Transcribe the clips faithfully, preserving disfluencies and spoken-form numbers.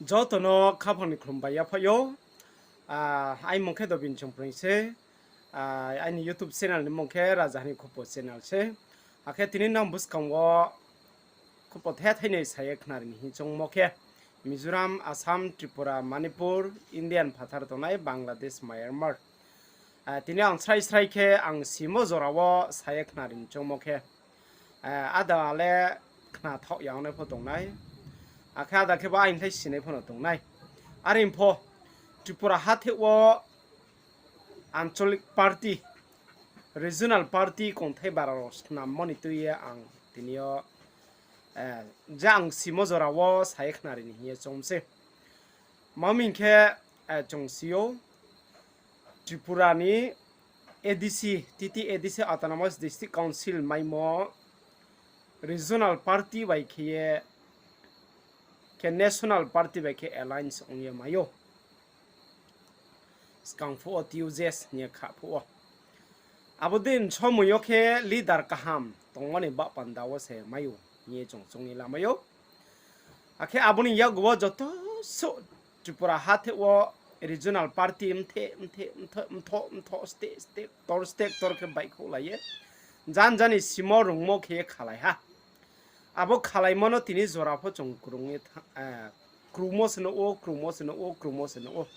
Joto no khaphang ni khlum bai yaphaih ou. Aini mung khe Dobin Chongpreng se. Aini YouTube channel ni mung khe Raja Hani Khupo channel se. Akhe tini nang buskang wo khupo the thainai sa ye khnari ni hing choungmo khe, Mizoram, Assam, Tripura, Manipur, Indian phathar tongnai, Bangladesh, Myanmar. Tini ang srai srai khe ang simo jora wo sa ye khnari ni choungmo khe, ada le khna thaoh ya ongnai pho tongnai, akhe ada khe bo aini thai sinai pho no tongnai. Are pho Tripura hatheh wo ancholic party, regional party kongthai bara rao snammo ni tui ye ang tini yo je ang simo jora wo sa ye khnari ni hing ye choung se. Ma hing khe, chung si ou, Tripura ni A D C, T T A D C Autonomous District Council maimo regional party bai khe ye, khe national party bai khe alliance ong ye mai ou. Skang phuh wo T U J S hing ye kha phuh wo. Abo dei somoi yo khe leader kaham tongmo ni baoh panda wo se mai ou hing ye chung choung ye lamai ou. Akhe abo ni yakgu wo joto suh Tripura hatheh wo regional party mthe, mthe, mtho, mtho, mtho, state, state, ktor, state, ktor khe baihkhouhlai ye, jan jani simo rungmo khe ye khalai ha. Abo khalaimo no tini jora pho chung krung ye tha-, krumo se nuh ou, krumo se nuh ou, krumo se nuh ou.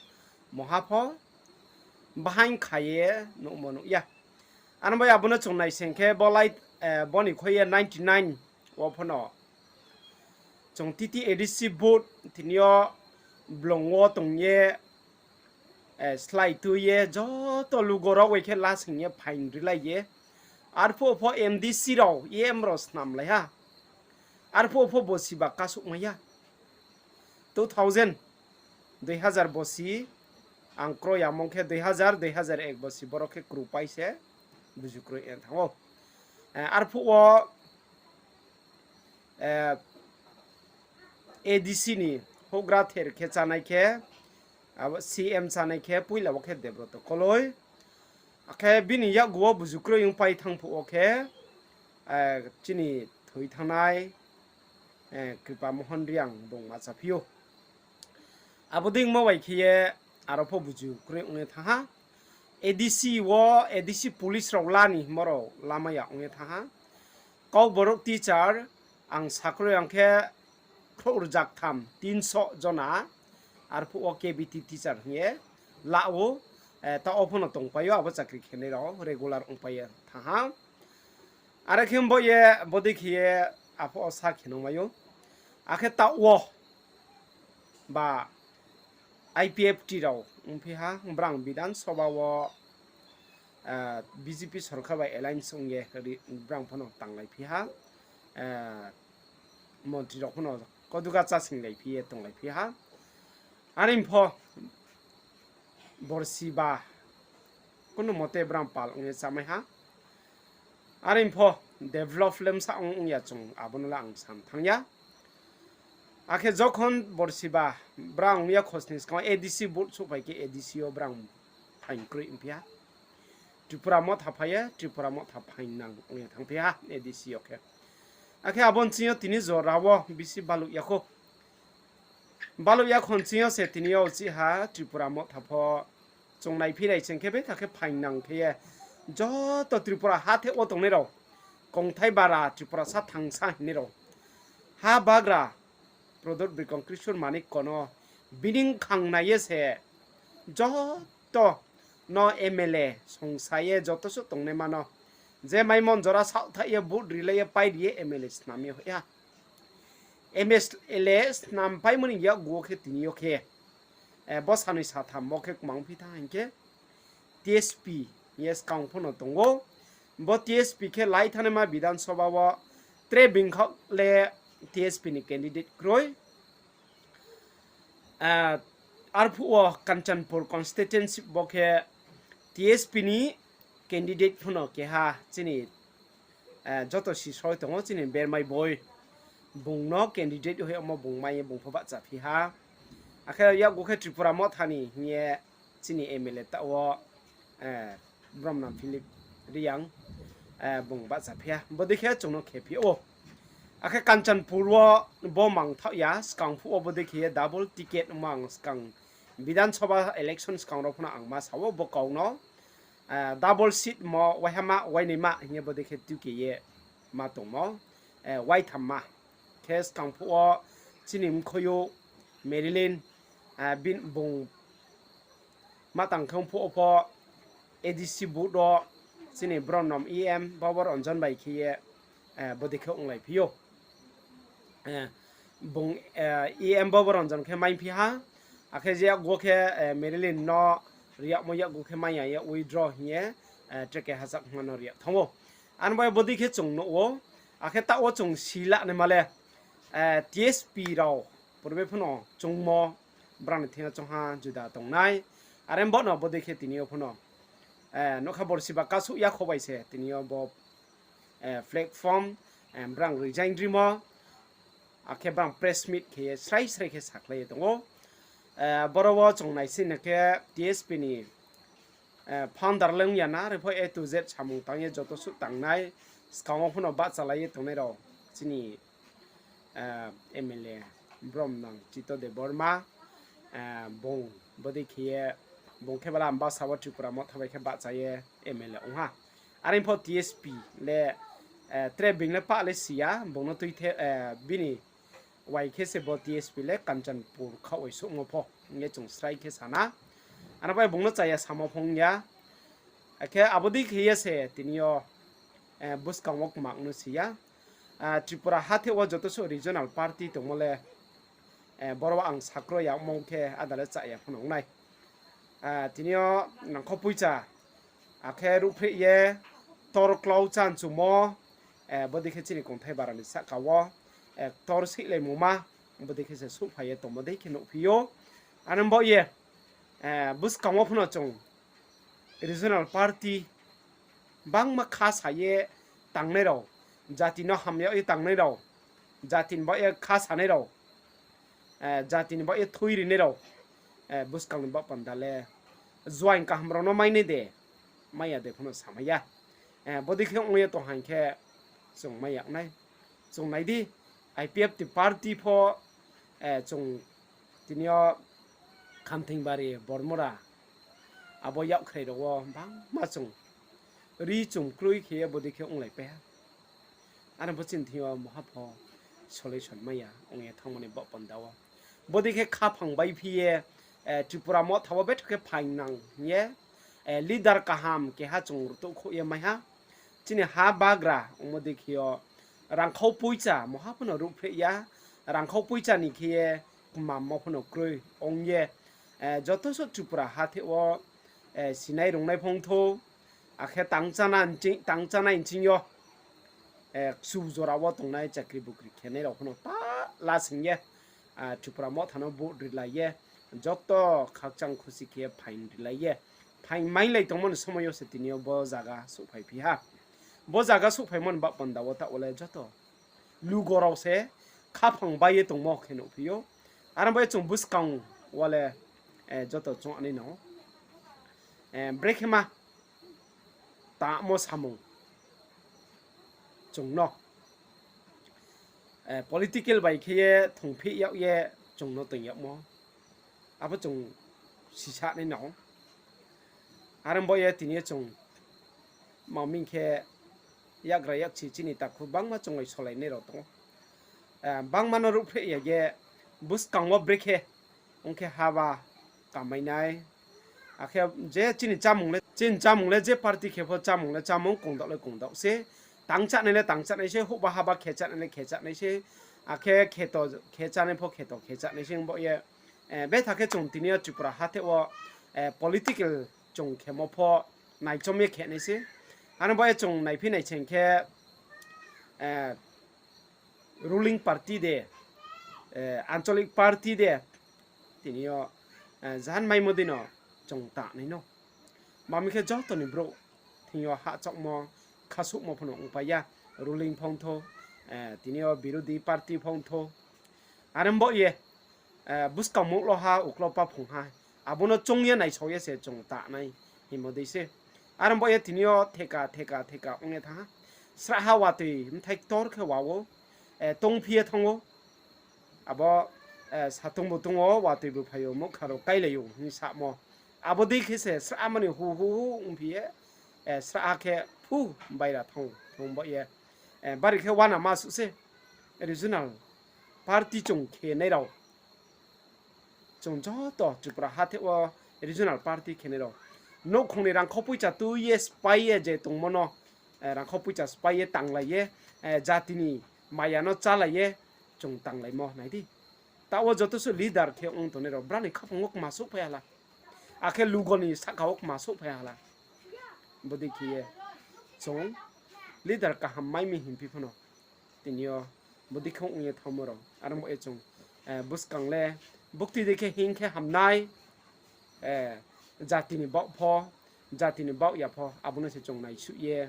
Moha pho bahaing kha ye nuhmo nuh ya. Ano bai abo no chung naiseng khe bo lai, bo ni khoi ye ninety nine wo pho no chung T T A D C vote tini yo blong wo tong ye, slái tui ye, joto lugo rao bai khe lasing ye phaing rilai ye. Arphuh pho M D C rao, E M rao snamlai ha. Arphuh pho bosi ba kasuh mai ya. Two thousand, dui hazar bosi, ang kroi yamung khe dui hazar, dui hazar ek bosi, boro khe krupai se buju kroi ye thanng ou. Arphuh wo A D C ni houhgra ther khe chánai khe, abo C M chánai khe, poila wo khe Debroto Koloi. Akhe bini yakgu wo buju kroi ongpai thanng phuh wo khe, chini thoi thanngnai, Kripa Mohon Reang bung ma chaphi ou. Abo dei ongmo bai khe ye aro pho buju kroi ong ye thanng ha. A D C wo, A D C police rao la ni himo rao lamai ya ong ye thanng ha. Kokborok teacher, ang sakroi ang khe khrouh rza ktham, tinso jona, arphuh wo K B T teacher hing ye la ou, taoh wo pho no tongpai ou, abo chakri khenai rao regular ongpai ye thanng ha. Are khe bo ye, bodei khe ye, aphuh wo sa khe nung mai ou. Akhe taoh wo ba I P F T rao ongphi ha, brang Bidhan Sabha wo B J P sorkar bai alliance ong ye brang pho no tanglaiphi ha, montri rao pho no koduga chasinglaiphi ye tonglaiphi ha. Are pho borsi ba kuno mote brang pal ong ye chámai ha. Are pho develop lemsa ong ong ya chung abo no le ang sam thanng ya. Akhe jokhon borsi ba brang ong ya khosni skang wo A D C vote souhphai khe A D C yo brang phaing kroi ongphi ha. Tripura Motha phai ye, Tripura Motha phaing nang ong ye thanngphi ha A D C yo khe. Akhe abo nching yo tini jora wo bisi baluh ya khou. Baluh ya khou nching yo se tini yo uchih ha Tripura Motha pho chung naiphi nai ching khe betha khe phaing nang khe ye joto Tripura hatheh wo tongnai rao, kongthai bara Tripura sa thangsa hingnai rao, ha bagra Pradyot Bikram Kishore Manik ko no bini khangnai ye se joto no M L A songsa ye joto suh tongnaima no je maimon jora saohthaih ye vote rilai ye pairi ye M L A snam ye hoih ha. M L A snam paimo ni yakgu wo khe tini yo khe, bo sanoi satham wo khe kmangphi thanng hing khe T S P ye skang pho no tong ou. Bo T S P khe lai thanngnaima Bidhan Sabha wo tre bingkhaoh le T S P ni candidate kroi. Arphuh wo Kanchanpur constituency bo khe T S P ni candidate pho no keha chini joto sisoi tong ou chini bermai boi. Bung no candidate hoih yagmo bung mai ye bung pho bahchaphi ha. Akhe yakgu khe Tripura Motha ni hing ye chini M L A taoh wo Bromnang Philip Reang, bung bahchaphi ha. Bodei khe chung no khephi ou. Akhe Kanchanpur wo bo mang thaoh ya, skang phuh wo bodei khe ye double ticket ongmo ang skang Bidhan Sabha election skang rao pho no ang ma sa wo bo kau no, double seat mo waihama wainaima hing ye bodei khe tuke ye ma tongmo, waithamma. Khe skang phuh wo chini mkhoyou Marilyn, bini bung ma tang khe ong phuh wo pho A D C booth wo chini Bromnang E M Babu Ranjan bai khe ye bodei khe onglai phi ou. Bung E M Babu Ranjan khe maiphi ha, akhe je yakgu khe Marilyn no riyagmo yakgu khe mai ya ye withdraw hing ye tre keha chakma no riyag thanng ou. Ani bai bodei khe chung nuh ou, akhe taoh wo chung si la naima le T S P rao purbe pho no chungmo brang ni thing yo choungha juda tongnai. Are bo no bodei khe tini yo pho no nokha borsi ba kasuh ya kho bai se tini yo bo platform brang resign rimo, akhe brang press meet khe ye srai srai khe sakhlai ye tong ou. Boro wo chung naising na khe T S P ni founder le ong ya na, are pho A to Z samung tang ye joto suh tangnai, skang wo pho no bahchalai ye tongnai rao chini M L A Bromnang Chito Debbarma, bung bodei khe ye, bung khe bala Ambasa wo Tripura Motha bai khe bahcha ye M L A ong ha. Are pho T S P le tre being le pah le si ya, bung no tuithe, bini wai khe se bo T S P le Kanchanpur khaoh bai souhmo pho hing ye chung srai khe sa na. Ano bai bung no chaya samo pho ong ya. Akhe abo dei khe ye se tini yo buskang wo kmang no si ya. Tripura hatheh wo joto suh regional party tongmo le, boro wo ang sakro yagmo khe ada le chaya pho no ong nai. Tini yo nangkho poicha, akhe ruhphreh ye ktor klau chanchumo, bodei khe chini kongthai bara ni sahka wo ktor seihlaimungma, bodei khe se souhphai ye tongmo dei khe nuhphi ou. Ano baoh ye buskang wo pho no chung regional party bangma kha sa ye tangnai rao, jati no hamyag ye tangnai rao, jati ni baoh ye kha sanai rao, jati ni baoh ye thui rinai rao, buskang ni baoh panda le joaing kaham rao no mai nai de, mai ya de pho no samai ya. Bodei khe ong ye tong haing khe chung mai yag nai. Chung nai di, I P F T party pho, chung tini yo Khamthingbari, Bormura, abo yakkhrai rao wo bangma chung ri chung kroi khe ye bodei khe onglaipai ha. Are pho chini thing yo maha pho solution mai ya ong ye thanngmo ni baoh panda wo. Bodei khe khaphang baiphi ye, Tripura Motha wo betha khe phaingnang hing ye, leader kaham keha chung rtuhkhouh ye mai ha. Chini ha bagra ongmo dei khe yo rangkhau poicha maha pho no ruhphreh ya, rangkhau poicha ni khe ye kmammo pho no kroi ong ye, joto suh Tripura hatheh wo sinai rungnai phongthou, akhe tang chánai nching yo, kchu jora wo tongnai chakri bukri khenai rao pho no pah lasing ye, Tripura Motha no vote rilai ye, joto khakchang khusi khe phaing rilai ye, phaing mailai tongmo ni somoi yo se tini yo bo zaga souhphaiphi ha. Bo zaga souhphaimo ni baoh panda wo taoh wo le joto lugo rao se khaphang bai ye tongmo khe nuhphi ou. Are bai chung buskang wo le joto chung ani no brekhe ma tangmo samung chung no political bai khe ye thongphih yag ye chung no toing yagmo, abo chung sisa nai no. Are baoh ye tini yo chung maming khe yakgra yakchi chini takhu bangma chung bai solainai rao tong ou. Bangma no ruhphreh ya ye buskang wo brekhe ong khe haba kamai nai. Akhe je chini chámung le, chini chámung le je party khe pho chámung le chámung, kongdaoh le kongdaoh se. Tang chánai le tang chánai se, houhba haba khe chánai le khe chánai se. Akhe kheto khe chánai pho kheto khe chánai se, ong baoh ye betha khe chung tini yo Tripura hatheh wo political chung khemo pho naichom ye khe nai se. Ano baoh ye chung naiphi nai seng khe, ruling party de, ancholic party de, tini yo jahan maimo dei no chung tangnai no. Mami khe joto ni brouh thing yo hahchaohmo, khasouhmo pho no ongpai ya, ruling phongthou, tini yo birodhi party phongthou. Are baoh ye buskang mouh lo ha uklo pa phung ha, abo no choung ye naisao ye se chung tangnai hingmo dei se. Are baoh ye tini yo theka theka theka ong ye thanng ha. Srahha watoi bthai ktor khe wa ou. tongphi ye thanng ou. Abo, satung bo tong ou, watoi bo phai ou, mokha rao kailai ou hing samo. Abo dei khe se srahmani hu hu hu ongphi ye, srahha khe phu baira thanng, thanng ba ye. Bari khe uanama suh se regional party chung khenai rao. Chung joto Tripura hatheh wo regional party khenai rao nouhkhong ni rangkhau poicha tui ye sphái ye je tongmo no, rangkhau poicha sphái ye tanglai ye, jati ni maya no chálai ye chung tanglaimo nai di. Taoh wo joto suh leader khe ong tongnai rao brao ni khaphang wo kma souhphai ha la. Akhe lugo ni sahka wo kma souhphai ha la. Bodei khe ye chung leader kaham mai mi hingphi phano tini yo bodei khe ong ye thanngmo rao. Are ong ba ye chung, buskang le buktui dei khe hing khe hamnai, jati ni baoh pho, jati ni baoh ya pho, abo no se chung naisuh ye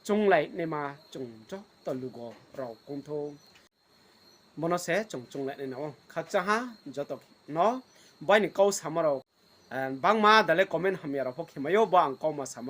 chunglai naima chung joto lugo rao kong thou. Bo no se chung chunglai nai na ou. Khakchang ha joto no, bai ni kau samo rao, bangma da le comment hamya rao pho khe mai ou, bo ang kauma samo.